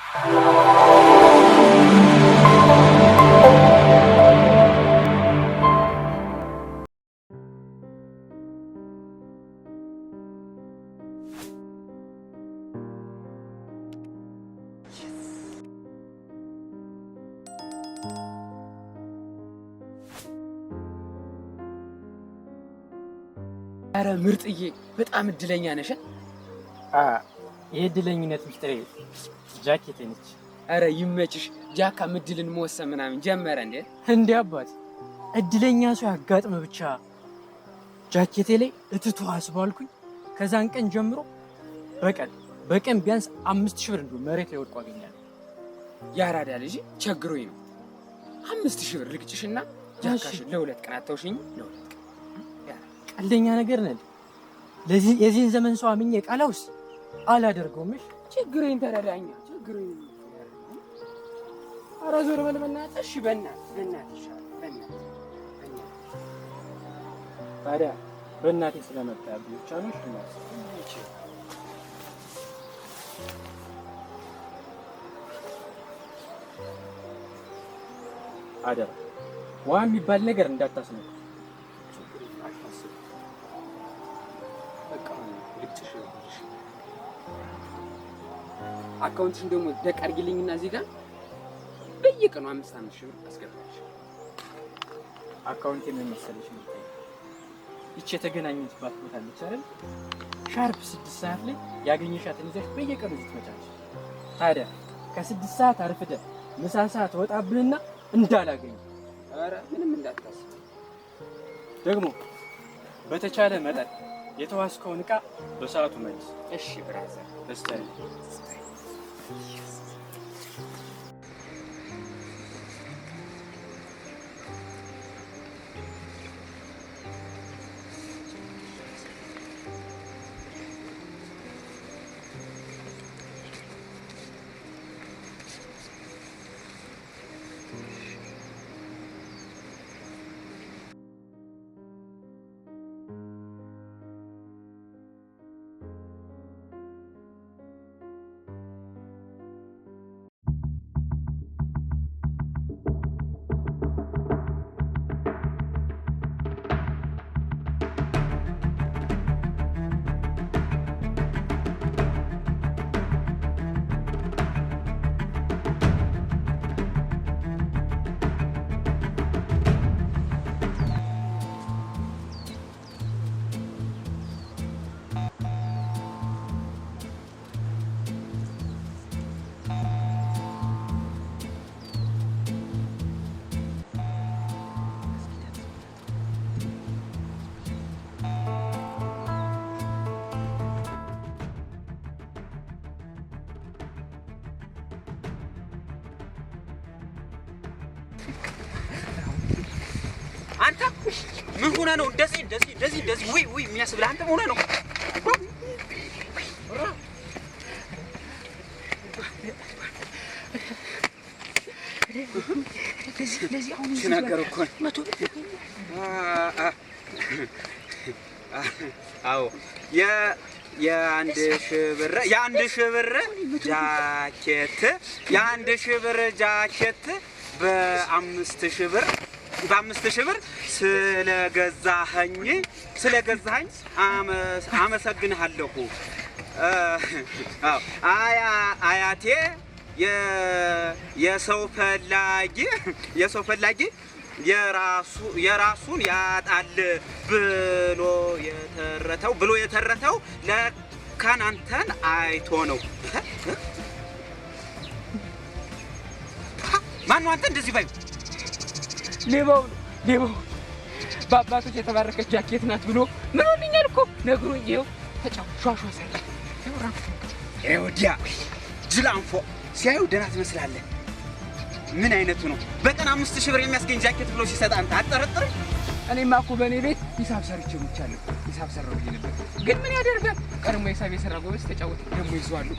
አረ ምርጥዬ፣ በጣም እድለኛ ነሽ። የእድለኝነት ምስጢሬ ጃኬቴ ነች። አረ ይመችሽ። ጃካ ምድልን መወሰን ምናምን ጀመረ እንዴ? እንዴ አባት፣ እድለኛ ሰው ያጋጥመ ብቻ ጃኬቴ ላይ እትቷ አስባልኩኝ። ከዛን ቀን ጀምሮ በቀን በቀን ቢያንስ 5,000 ብር እንዲሁ መሬት ላይ ወድቆ አገኛለሁ። ያራዳ ልጅ ቸግሮኝ ነው። 5,000 ብር ልቅጭሽና ጃካሽን ለ2 ቀን አታውሽኝ። ለ2 ቀን ቀልደኛ ነገር ነህ። የዚህን ዘመን ሰው አምኜ ቃላውስ አላደርገውም። እሺ ችግሬን ተረዳኛ። ችግሬን ኧረ ዞር በል በእናትህ። እሺ በእናትህ በእናትህ ይሻላል። በእናትህ በእናትህ ታዲያ በእናቴ ስለመጣብኝ ብቻ ነው። እሺ አደራ ውሃ የሚባል ነገር እንዳታስነኩ። account ሽን ደግሞ ደቅ አድርጊልኝና እዚህ ጋር በየቀኑ 5 5 ሺህ ብር አስገባልሽ። account ምን መሰለሽ የምታይ ይቺ የተገናኘንባት ቦታ አለች አይደል? sharp 6 ሰዓት ላይ ያገኘሻትን ይዘሽ በየቀኑ እዚህ ትመጫለሽ። ታዲያ ከ6 ሰዓት አርፍደ ምሳ ሰዓት ወጣብንና እንዳላገኝ። ኧረ ምንም እንዳታስብ። ደግሞ በተቻለ መጠን የተዋስከውን ዕቃ በሰዓቱ መልስ። እሺ brother። ደስታዬ። አንተ ምን ሆነህ ነው እንደዚህ እንደዚህ እንደዚህ እንደዚህ ውይ ውይ የሚያስብልህ? አንተ ምን ሆነህ ነው? ሲናገር እኮ አዎ የ1,000 ብር ጃኬት የ1,000 ብር ጃኬት በ5,000 ብር በ5,000 ብር ስለገዛኸኝ አመሰግንሃለሁ። አዎ አያቴ የሰው ፈላጊ የራሱን ያጣል ብሎ የተረተው ለካን አንተን አይቶ ነው። ማነው አንተ እንደዚህ ባዩ? ሌባው ሌባው በአባቶች የተባረከች ጃኬት ናት ብሎ ምን ሆነኛል እኮ ነግሮኝ፣ ይኸው ተጫው ሿሿ ሰራ። ወዲያ ጅላንፎ ሲያዩ ደህና ትመስላለህ። ምን አይነቱ ነው? በቀን 5,000 ብር የሚያስገኝ ጃኬት ብሎ ሲሰጥ አንተ አትጠረጥርም? እኔማ እኮ በእኔ ቤት ሂሳብ ሰርቼ ሙቻለሁ። ሂሳብ ሰራው ብዬ ነበር፣ ግን ምን ያደርጋል ቀድሞ ሂሳብ የሰራ ጎበዝ ተጫወተ። ደግሞ ይዘዋሉ።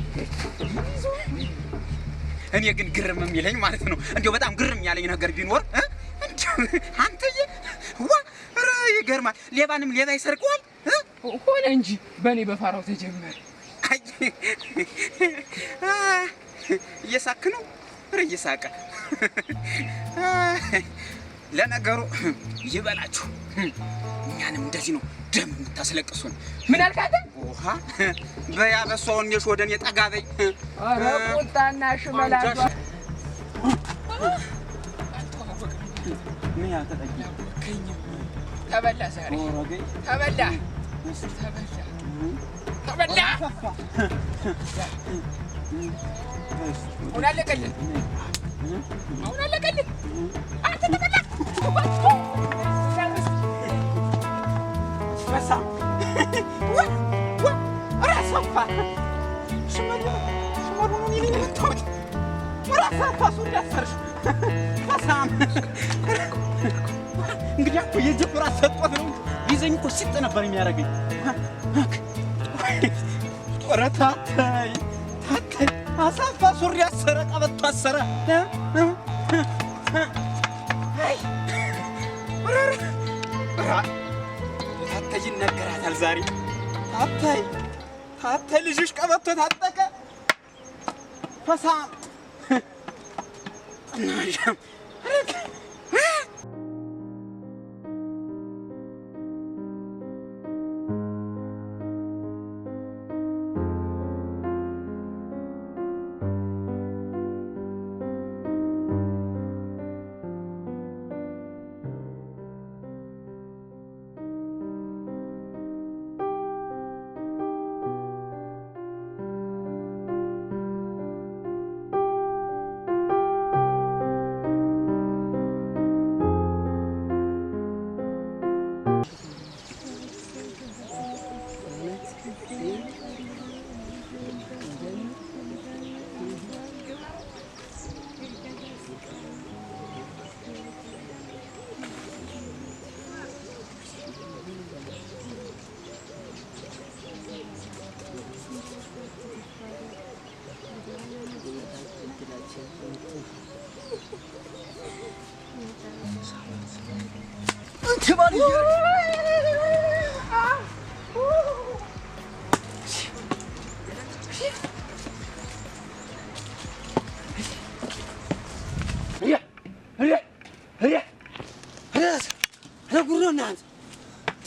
እኔ ግን ግርም የሚለኝ ማለት ነው እንደው በጣም ግርም ያለኝ ነገር ቢኖር አንተዬ ዋ ኧረ ይገርማል። ሌባንም ሌባ ይሰርቀዋል ሆነ እንጂ በእኔ በፋራው ተጀመረ። አይ እየሳክ ነው? ኧረ እየሳቀ ለነገሩ ይበላችሁ። እኛንም እንደዚህ ነው ደም የምታስለቅሱን። ምን አልክ አንተ? ውሃ በያ በሷውን የሽ ወደ እኔ ጠጋ በይ። ኧረ ቁጣና ሽመላ ምን ያልተጠጊ ተበላ ዛሬ ተበላ ተበላ ተበላ። አሁን አለቀልህ፣ አሁን አለቀልህ። አንተ ተበላ። በሳም ራሳፋ ሽመሉ ሽመሉ ነው እኔን የመታሁት። ራሳፋ ሱሪ አሰርሽ በሳም እንግዲህ እኮ የእጅ ኩራት ሰጥቶት ነው እንጂ ቢይዘኝ እኮ ሲጥ ነበር የሚያደርገኝ። ኧረ ታተይ ታተይ አሳፋ ሱሪ አሰረ፣ ቀበቶ አሰረ። ታተይ ይነገራታል ዛሬ። ታተይ ታተይ ልጅሽ ቀበቶ ታጠቀ። ፈሳም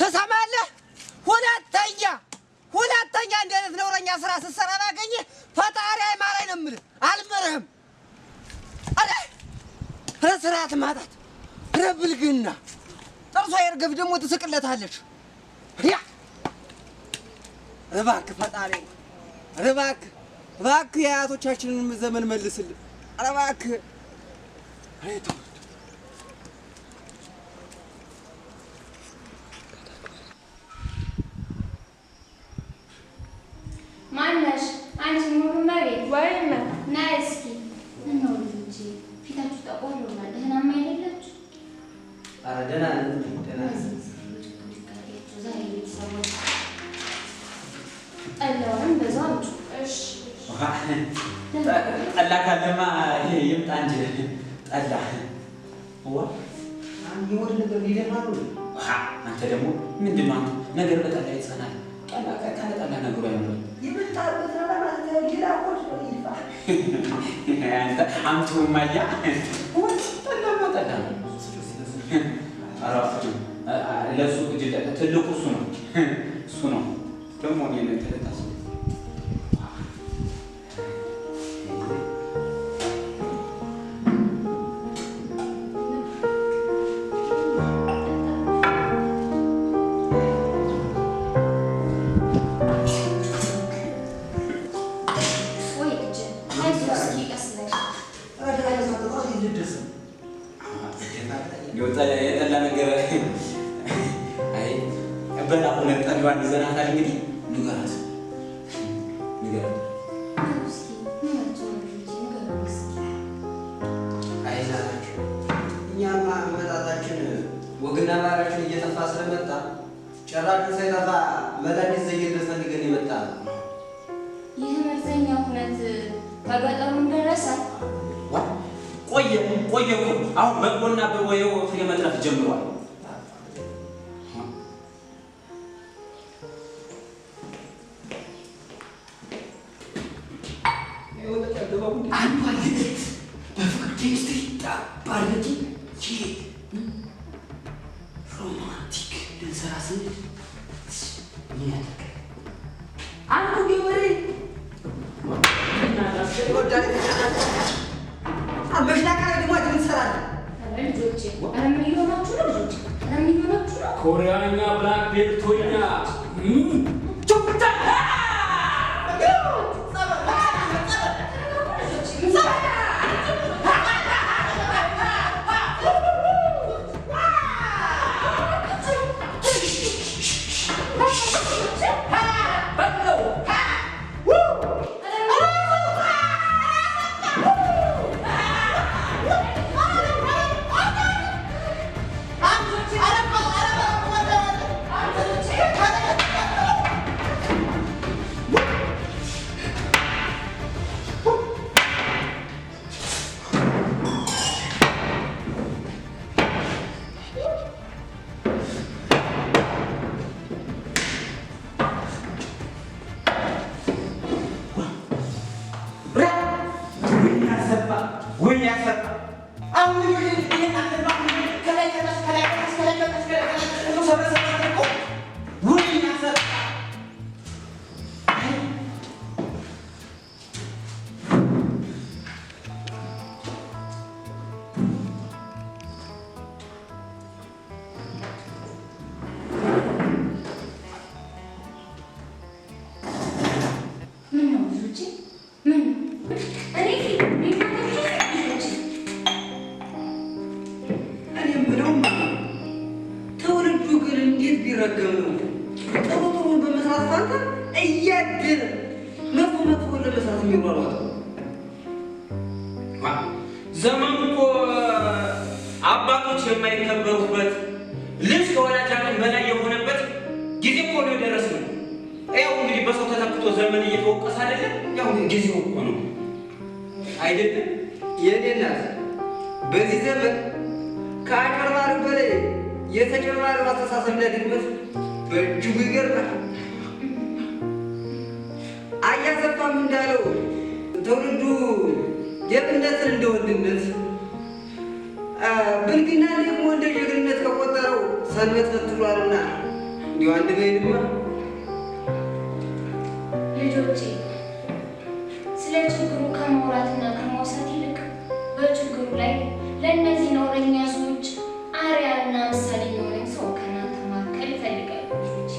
ተሰማለህ? ሁለተኛ ሁለተኛ እንዲህ አይነት ነውረኛ ስራ ስትሰራ ባገኘህ ፈጣሪ አይማረኝ ነው የምልህ። አልምርህም። ኧረ ኧረ ስርዓት ማጣት፣ ኧረ ብልግና። ጥርሷ የርግብ ደግሞ ትስቅለታለች። ያ ኧረ እባክህ ፈጣሪ፣ ኧረ እባክህ እባክህ የአያቶቻችንን ዘመን መልስልን። ኧረ እባክህ ኧረ ተው። ማነሽ አንቺ ሙሉ መቤት ወይም ነይ እስኪ። ምነው ልጆቼ ፊታችሁ ጠቆር ብሏል። ደህናማ አይደላችሁ? ኧረ ደህና ነን፣ ደህና ነን። ዛሬ ቤተሰቦች ጠላውንም በዛው አምጪ። እሺ ጠላ ካለማ ይሄ ይምጣ እንጂ ጠላ። የወደ ነገር ሊደፋ ነው። አንተ ደግሞ ምንድን ነው አንተ ነገር በጠላ ይጸናል። ጠላ ካለ ጠላ ነገሩ አይኖርም። የመጣበት ዓላማ ሌላ እኮ ይፋ አንተ አምጪውማ እያ ጠላማ ጠላ ነው። ለእሱ ትልቁ እሱ ነው እሱ ነው ደግሞ እኔን ልታስ ወይ ልጄ አይዞህ እስኪ ቀስ በል። የጠላ ነገር አይ በላ ሆነ ጠላዋን ይዘናታል። እንግዲህ ንገራት ንገራት። እስኪ ምናቸው ነው ልጆቼ ንገሩኝ እስኪ። አይዛናችሁ እኛማ አመጣጣችን ወግና ባህላችን እየጠፋ ስለመጣ ጨራሹን ሳይጠፋ መድኃኒት ዘይድለት ፈልገን የመጣ ነው። ይህ መርዘኛ ሁነት ከገጠሩም ደረሰ። ቆየ ቆየ እኮ አሁን በቆና በወየው ፍሬ መጥረፍ ጀምሯል። አንዷ ልዕልት በፍቅር ኬሚስትሪ ጣብ አድርጌ romantic ልንሰራ ስንል ምን ያደርጋል? አንዱ ገበሬ ልጆቼ፣ ኧረ ምን እየሆናችሁ ነው? ልጆቼ፣ ኧረ ምን እየሆናችሁ ነው? ኮሪያኛ black belt ኦኛ። ምን ነው ልጆቼ? ምን ነው? እኔ ፊት እኔ እናንተ ፊት ልጆቼ። እኔ የምለው ትውልዱ ግን እንዴት ቢረገም ነው ጥሩ ጥሩን በመስራት ፋንታ እያደረ መጥፎ መጥፎን ለመስራት የሚሯሯጠው? ዘመኑ እኮ አባቶች የማይከበሩበት፣ ልጅ ከወላጅ አቅም በላይ የሆነበት ጊዜ እኮ ነው የደረስነው። ያው እንግዲህ በሰው ተተክቶ ዘመን እየተወቀሰ አይደለም? ያው ጊዜው እኮ ነው አይደለም? የኔ እናት፣ በዚህ ዘመን ከአጭበርባሪው በላይ የተጨባሪው አስተሳሰብና ድክመት በእጅጉ ይገርማል። አያሰፋም እንዳለው ትውልዱ ሌብነትን እንደ ወንድነት፣ ብልግና ደግሞ እንደ ጀግንነት ከቆጠረው ሰንበት ፈትሏልና እንዲሁ አንድ በይንማ። ልጆቼ፣ ስለ ችግሩ ከማውራትና ከማውሳት ይልቅ በችግሩ ላይ ለእነዚህ ነውረኛ ሰዎች አርአያና ምሳሌ የሚሆነኝ ሰው ከእናንተ መካከል እፈልጋለሁ። ልጆቼ።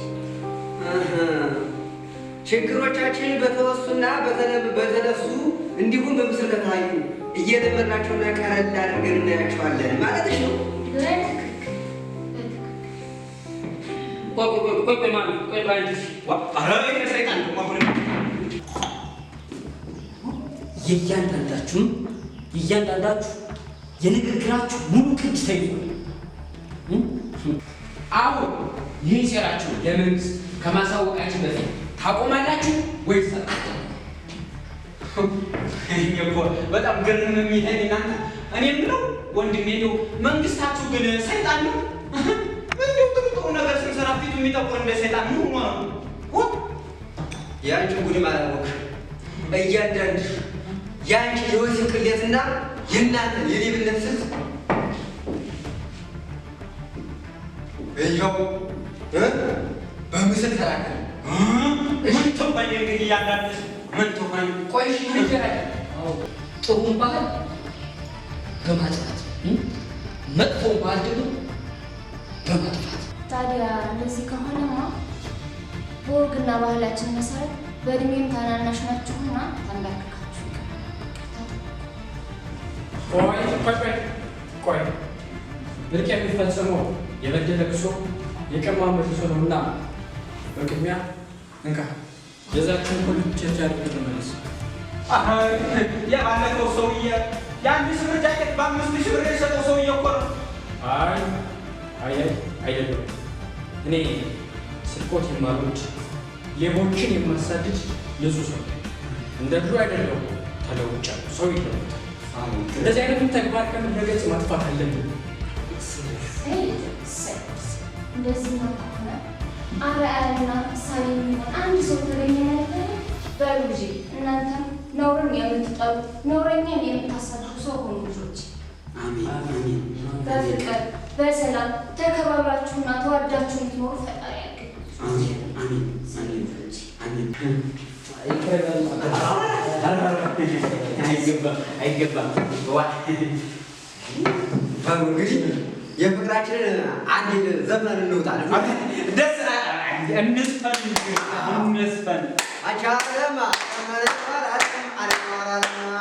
ችግሮቻችን በተወሱና በተነሱ እንዲሁም በምስል ከታዩ እየለመድናቸውና ቀለል አድርገን እናያቸዋለን ማለትሽ ነው? በትክክል፣ በትክክል። ቆይ ቆይ ቆይ ቆይ ማሚ፣ ቆይ ቆይ አንቺ። ኧረ ይሄ ሰይጣን ደግሞ አሁንም። የእያንዳንዳችሁ የንግግራችሁ ሙሉ ቅጅ ተይዟል። አሁን ይህን ሴራችሁ ለመንግስት ከማሳወቃችን በፊት ታቆማላችሁ ወይስ አታቆሙም? እኔ እኮ በጣም ግርም የሚለኝ እናንተ፣ እኔ የምለው ወንድሜ፣ እንደው መንግስታችሁ ግን ሰይጣን ነው? እንደው ጥሩ ጥሩ ነገር ስንሰራ ፊቱ የሚጠቁር እንደ ሰይጣን ምን ሆኖ ነው? የአንቺን ጉድም አላወቅሽም። እያንዳንድሽ የአንቺ የወሲብ ቅሌትና የእናንተ የሌብነት ስልት ይኸው በምስል ተላከ። ምን ትሆኝ እንግዲህ እያንዳንድሽ ምን ትሆኝ? ቆይ እሺ፣ ምን ይደረግ? ጥሩን ባህል በማጥፋት፣ መጥፎውን ባህል ደግሞ በማጥፋት። ታዲያ እንደዚህ ከሆነማ በወግና ባህላችን መሰረት በእድሜም ታናናሽ ናችሁና ተንበርክካችሁ ይቅር ይቅርታ ጠይቁ። ቆይ ቆይ ቆይ ቆይ፣ እርቅ የሚፈጸመው የበደለ ክሶ የቀማ መልሶ ነውና በቅድሚያ እንካ የዛችን ሁሉ ቸርቻ ተመለስ። የባለፈው ሰውዬ የ1,000 ብር ጃኬት በ5,000 ብር የሸጠው ሰውዬ እኮ ነው። አይ አይ አይ አይደለም። እኔ ስርቆት የማልወድ፣ ሌቦችን የማሳድድ ንጹህ ሰው ነኝ። እንደ ድሮ አይደለሁም፣ ተለውጫለሁ። ሰው ይለውጣል። እንደዚህ አይነቱን ተግባር ከምድረ ገጽ ማጥፋት አለብን። እሰይ ልጄ፣ እሰይ። እንደዚህማ ከሆነ አርአያና ምሳሌ የሚሆን አንድ ሰው ተገኘ ማለት ነው። በሉ ልጄ፣ እናንተም ነውርን የምትጠሉ፣ ነውረኛን የምታሳድዱ ሰው ሆኑ ልጆች። አሜን አሜን። በፍቅር በሰላም ተከባብራችሁና ተዋዳችሁ እንድትኖሩ ፈጣሪ ያድርግ። አሜን አሜን አሜን አሜን። አይገባም አይገባም። ዋ በሉ እንግዲህ የፍቅራችንን አንድ ዘፍነን እንውጣለን። ደስ እንስፈን እንስፈን። አቻለማ አለማ አለማ